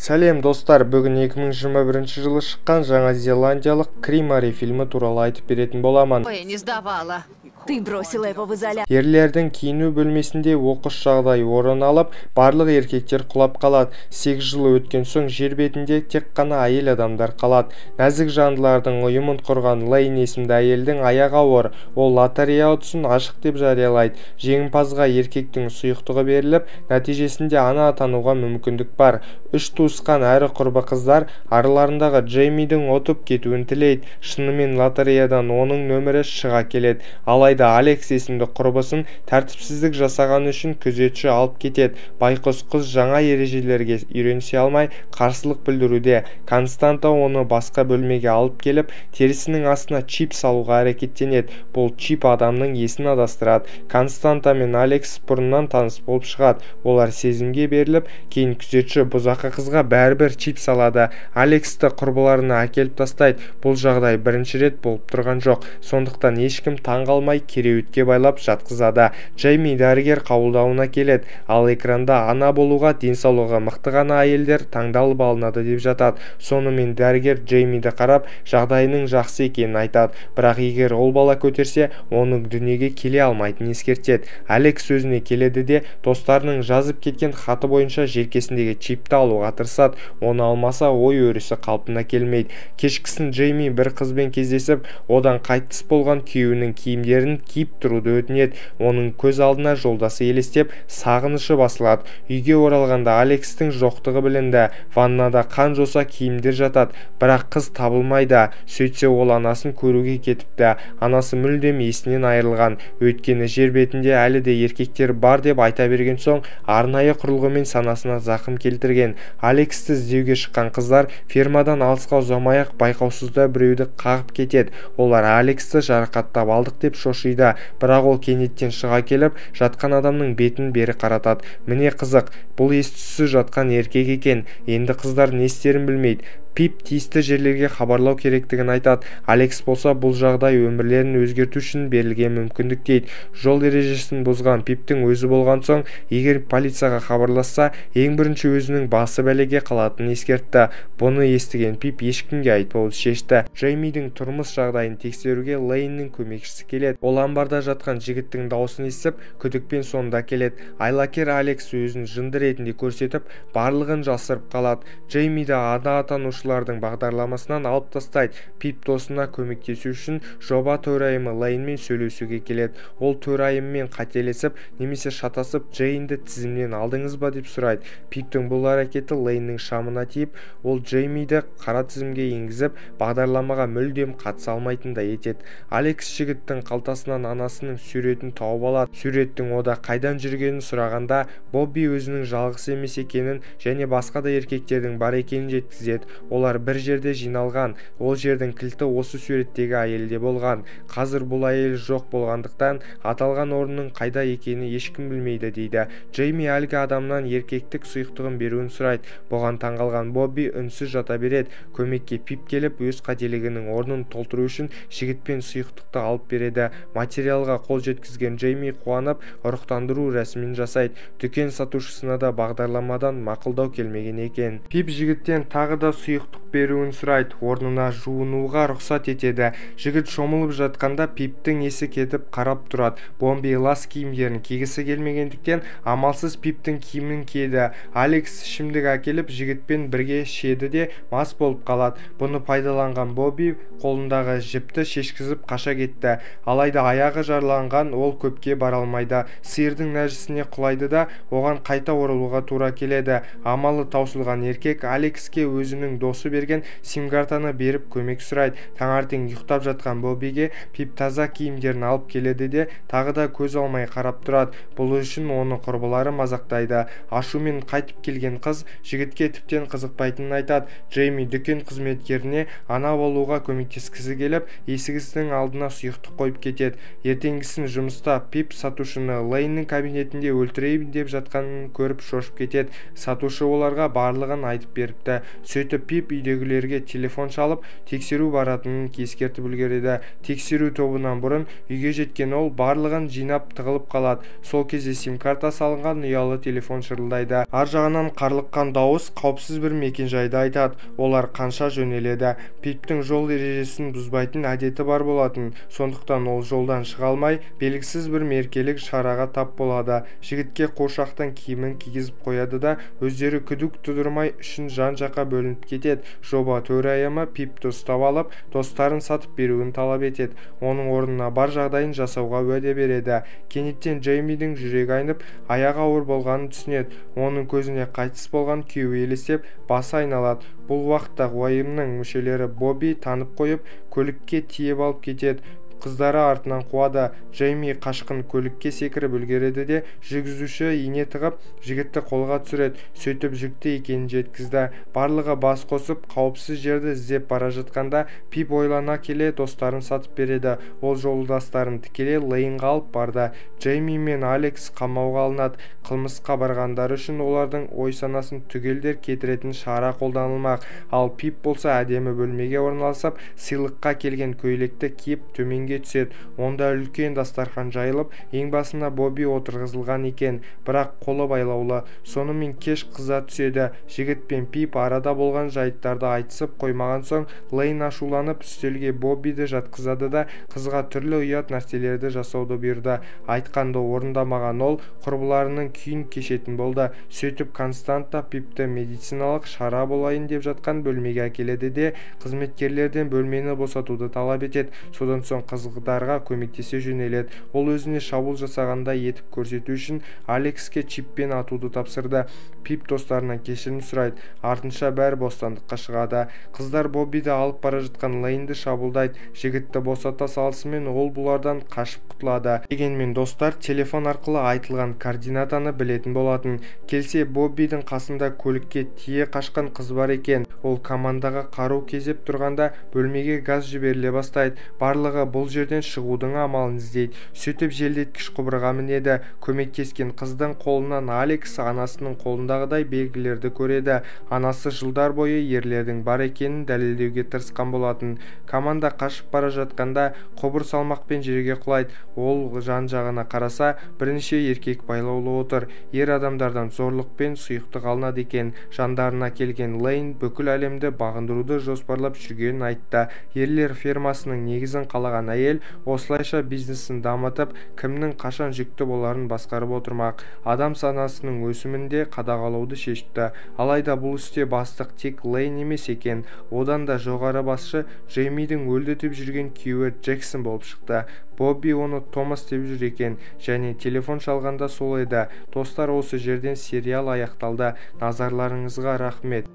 Сәлем достар, бүгін 2021 жылы шыққан жаңа зеландиялық Кримари фильмі туралы айтып беретін боламын. Не сдавала. Ты бросила его в изоляцию. Ерлердің киіну бөлмесінде оқыс жағдай орын алып, барлық еркектер құлап қалады. 8 жыл өткен соң жер бетінде тек қана әйел адамдар қалады. Нәзік жандылардың ұйымын құрған Лейн есімді әйелдің аяғы ауыр. Ол лотерея ұтысын ашық деп жариялайды. Жеңімпазға еркектің сұйықтығы беріліп, нәтижесінде ана атануға мүмкіндік бар. Үш туысқан әрі құрбы қыздар араларындағы Джеймидің ұтып кетуін тілейді. Шынымен лотереядан оның нөмірі шыға келеді. Алайда Алекс есімді құрбысын тәртіпсіздік жасағаны үшін күзетші алып кетеді. Байқұс қыз жаңа ережелерге үйренісе алмай қарсылық білдіруде. Константа оны басқа бөлмеге алып келіп, терісінің астына чип салуға әрекеттенеді. Бұл чип адамның есін адастырады. Константа мен Алекс бұрыннан таныс болып шығады. Олар сезімге беріліп, кейін күзетші бұзақы қызға бәрібір чип салады. Алексті құрбыларына әкеліп тастайды. Бұл жағдай бірінші рет болып тұрған жоқ. Сондықтан ешкім таңғалмай кереуетке байлап жатқызады. Джейми дәрігер қабылдауына келеді, ал экранда ана болуға денсаулығы мықты ғана әйелдер таңдалып алынады деп жатады. Сонымен дәрігер Джеймиді қарап, жағдайының жақсы екенін айтады. Бірақ егер ол бала көтерсе, оның дүниеге келе алмайтынын ескертеді. Алекс сөзіне келеді де, достарының жазып кеткен хаты бойынша желкесіндегі чипті алуға тырысады. Оны алмаса, ой өрісі қалпына келмейді. Кешкісін Джейми бір қызбен кездесіп, одан қайтыс болған күйеуінің киімдерін киіп тұруды өтінеді. Оның көз алдына жолдасы елестеп, сағынышы басылады. Үйге оралғанда Алекстің жоқтығы білінді. Ваннада қан жоса киімдер жатады, бірақ қыз табылмайды. Сөйтсе ол анасын көруге кетіпті. Анасы мүлдем есінен айырылған. Өйткені жер бетінде әлі де еркектер бар деп айта берген соң, арнайы құрылғымен санасына зақым келтірген. Алексті іздеуге шыққан қыздар фермадан алысқа ұзамай-ақ байқаусызда біреуді қағып кетеді. Олар Алексті жарақаттап алдық деп шошиды. Бірақ ол кенеттен шыға келіп, жатқан адамның бетін бері қаратады. Міне қызық, бұл ес-түссіз жатқан еркек екен. Енді қыздар не істерін білмейді. Пип тиісті жерлерге хабарлау керектігін айтады. Алекс болса бұл жағдай өмірлерін өзгерту үшін берілген мүмкіндік дейді. Жол ережесін бұзған Пиптің өзі болған соң, егер полицияға хабарласса, ең бірінші өзінің басы бәлеге қалатынын ескертті. Бұны естіген Пип ешкімге айтпауды шешті. Джеймидің тұрмыс жағдайын тексеруге Лейннің көмекшісі келеді. Ол амбарда жатқан жігіттің даусын естіп, күдікпен сонда келеді. Айлакер Алекс өзін жынды ретінде көрсетіп, барлығын жасырып қалады. Джеймиді ана атанушылар бағдарламасынан алып тастайды. Пип досына көмектесу үшін жоба төрайымы Лейнмен сөйлесуге келеді. Ол төрайыммен қателесіп немесе шатасып Джейнді тізімнен алдыңыз ба деп сұрайды. Пиптің бұл әрекеті Лейннің шамына тиіп, ол Джеймиді қара тізімге енгізіп, бағдарламаға мүлдем қатыса алмайтындай етеді. Алекс жігіттің қалтасынан анасының суретін тауып алады. Суреттің ода қайдан жүргенін сұрағанда, Бобби өзінің жалғыз емес екенін және басқа да еркектердің бар екенін жеткізеді. Олар бір жерде жиналған, ол жердің кілті осы суреттегі әйелде болған. Қазір бұл әйел жоқ болғандықтан аталған орынның қайда екенін ешкім білмейді дейді. Джейми әлгі адамнан еркектік сұйықтығын беруін сұрайды. Бұған таңғалған Бобби үнсіз жата береді. Көмекке Пип келіп, өз қателігінің орнын толтыру үшін жігітпен сұйықтықты алып береді. Материалға қол жеткізген Джейми қуанып, ұрықтандыру рәсімін жасайды. Дүкен сатушысына да бағдарламадан мақұлдау келмеген екен. Пип жігіттен тағы да сұйықтық беруін сұрайды. Орнына жуынуға рұқсат етеді. Жігіт шомылып жатқанда Пиптің есі кетіп қарап тұрады. Бомби лас киімдерін кигісі келмегендіктен амалсыз Пиптің киімін киеді. Алекс ішімдік әкеліп жігітпен бірге ішеді де мас болып қалады. Бұны пайдаланған Бобби қолындағы жіпті шешкізіп қаша кетті. Алайда аяғы жараланған ол көпке бара алмайды. Сиырдың нәжісіне құлайды да оған қайта оралуға тура келеді. Амалы таусылған еркек Алекске өзінің досы берген сим-картаны беріп көмек сұрайды. Таңертең ұйықтап жатқан Боббиге Пип таза киімдерін алып келеді де тағы да көз алмай қарап тұрады. Бұл үшін оны құрбылары мазақтайды. Ашумен қайтып келген қыз жігітке тіптен қызықпайтынын айтады. Джейми дүкен қызметкеріне ана болуға көмектескісі келіп, есігінің алдына сұйықтық қойып кетеді. Ертеңгісін жұмыста Пип сатушыны Лейннің кабинетінде өлтірейін деп жатқанын көріп шошып кетеді. Сатушы оларға барлығын айтып беріпті. Сөйтіп Пип үйдегі Үйдегілерге телефон шалып, тексеру баратынын ескертіп үлгереді. Тексеру тобынан бұрын үйге жеткен ол барлығын жинап тығылып қалады. Сол кезде сим-карта салынған ұялы телефон шырылдайды. Ар жағынан қарлыққан дауыс қауіпсіз бір мекенжайды айтады. Олар қанша жөнеледі. Пиптің жол ережесін бұзбайтын әдеті бар болатын. Сондықтан ол жолдан шыға алмай, белгісіз бір мерекелік шараға тап болады. Жігітке қуыршақтың киімін кигізіп қояды да, өздері күдік тудырмай үшін жан-жаққа бөлініп кетеді. Жоба төрайымы Пипті ұстап алып, достарын сатып беруін талап етеді. Оның орнына бар жағдайын жасауға уәде береді. Кенеттен Джеймидің жүрегі айнып, аяғы ауыр болғанын түсінеді. Оның көзіне қайтыс болған күйеуі елестеп, басы айналады. Бұл уақытта ұйымның мүшелері Бобби танып қойып, көлікке тиеп алып кетеді. Қыздары артынан қуады. Джейми қашқын көлікке секіріп үлгереді де, жүргізуші ине тығып, жігітті қолға түсіреді. Сөйтіп жүкті екенін жеткізді. Барлығы бас қосып, қауіпсіз жерді іздеп бара жатқанда Пип ойлана келе достарын сатып береді. Ол жолдастарын тікелей Лейнға алып барды. Джейми мен Алекс қамауға алынады. Қылмысқа барғандары үшін олардың ой санасын түгелдер кетіретін шара қолданылмақ. Ал Пип болса әдемі бөлмеге орналасып, сыйлыққа келген көйлекті киіп төменге түседі. Онда үлкен дастархан жайылып, ең басына Бобби отырғызылған екен, бірақ қолы байлаулы. Сонымен кеш қыза түседі. Жігіт пен Пип арада болған жайттарды айтысып қоймаған соң, Лейн ашуланып үстелге Боббиді жатқызады да, қызға түрлі ұят нәрселерді жасауды бұйырды. Айтқанды орындамаған ол құрбыларының күйін кешетін болды. Сөйтіп Константа Пипті медициналық шара болайын деп жатқан бөлмеге әкеледі де, қызметкерлерден бөлмені босатуды талап етеді. Содан соң қыздарға көмектесе жөнеледі. Ол өзіне шабуыл жасағандай етіп көрсету үшін Алекске чиппен атуды тапсырды. Пип достарынан кешірім сұрайды. Артынша бәрі бостандыққа шығады. Қыздар Боббиді алып бара жатқан Лейнді шабуылдайды. Жігітті босата салысымен ол бұлардан қашып құтылады. Дегенмен достар телефон арқылы айтылған координатаны білетін болатын. Келсе Боббидің қасында көлікке тие қашқан қыз бар екен. Ол командаға қару кезеп тұрғанда бөлмеге газ жіберіле бастайды. Барлығы бұл жерден шығудың амалын іздейді. Сөйтіп желдеткіш құбырға мінеді. Көмектескен қыздың қолынан Алекс анасының қолындағыдай белгілерді көреді. Анасы жылдар бойы ерлердің бар екенін дәлелдеуге тырысқан болатын. Команда қашып бара жатқанда құбыр салмақпен жерге құлайды. Ол жан-жағына қараса, бірнеше еркек байлаулы отыр. Ер адамдардан зорлықпен сұйықтық алынады екен. Жандарына келген Лейн бүкіл әлемді бағындыруды жоспарлап жүргенін айтты. Ерлер фермасының негізін қалаған әйел осылайша бизнесін дамытып, кімнің қашан жүкті боларын басқарып отырмақ. Адам санасының өсімінде қадағалауды шешіпті. Алайда бұл істе бастық тек Лейн емес екен. Одан да жоғары басшы Джеймидің өлді деп жүрген күйеуі Джексон болып шықты. Бобби оны Томас деп жүр екен, және телефон шалғанда сол еді. Достар, осы жерден сериал аяқталды. Назарларыңызға рахмет.